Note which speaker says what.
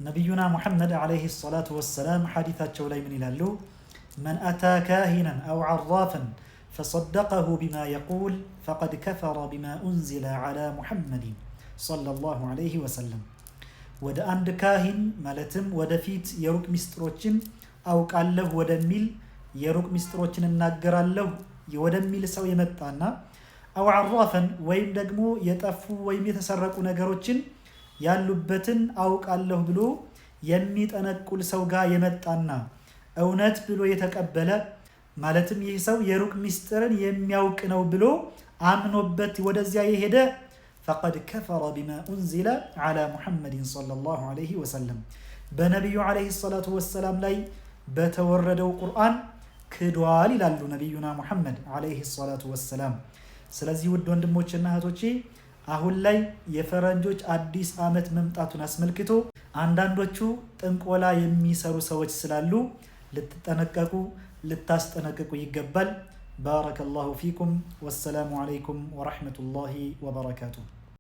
Speaker 1: ነቢዩና ሙሐመድ ዓለይሂ ሰላቱ ወሰላም ሐዲታቸው ላይ ምን ይላሉ? من أتى كاهنا أو عرافا فصدقه بما يقول فقد كفر بما أنزل على محمد صلى الله عليه وسلم። ወደ አንድ ካሂን፣ ማለትም ወደፊት የሩቅ ሚስጥሮችን አውቃለሁ ወደሚል፣ የሩቅ ሚስጥሮችን እናገራለሁ ወደሚል ሰው የመጣና أو عرافا ወይም ደግሞ የጠፉ ወይም የተሰረቁ ነገሮችን ያሉበትን አውቃለሁ ብሎ የሚጠነቁል ሰው ጋር የመጣና እውነት ብሎ የተቀበለ፣ ማለትም ይህ ሰው የሩቅ ሚስጥርን የሚያውቅ ነው ብሎ አምኖበት ወደዚያ የሄደ فقد كفر بما أنزل على محمد صلى الله عليه وسلم፣ በነቢዩ ዓለይሂ ሰላቱ ወሰላም ላይ በተወረደው ቁርአን ክዷል ይላሉ ነቢዩና ሙሐመድ ዓለይሂ ሰላቱ ወሰላም። ስለዚህ ውድ ወንድሞችና እህቶቼ፣ አሁን ላይ የፈረንጆች አዲስ ዓመት መምጣቱን አስመልክቶ አንዳንዶቹ ጥንቆላ የሚሰሩ ሰዎች ስላሉ ልትጠነቀቁ፣ ልታስጠነቅቁ ይገባል። بارك الله فيكم والسلام عليكم ورحمة الله وبركاته።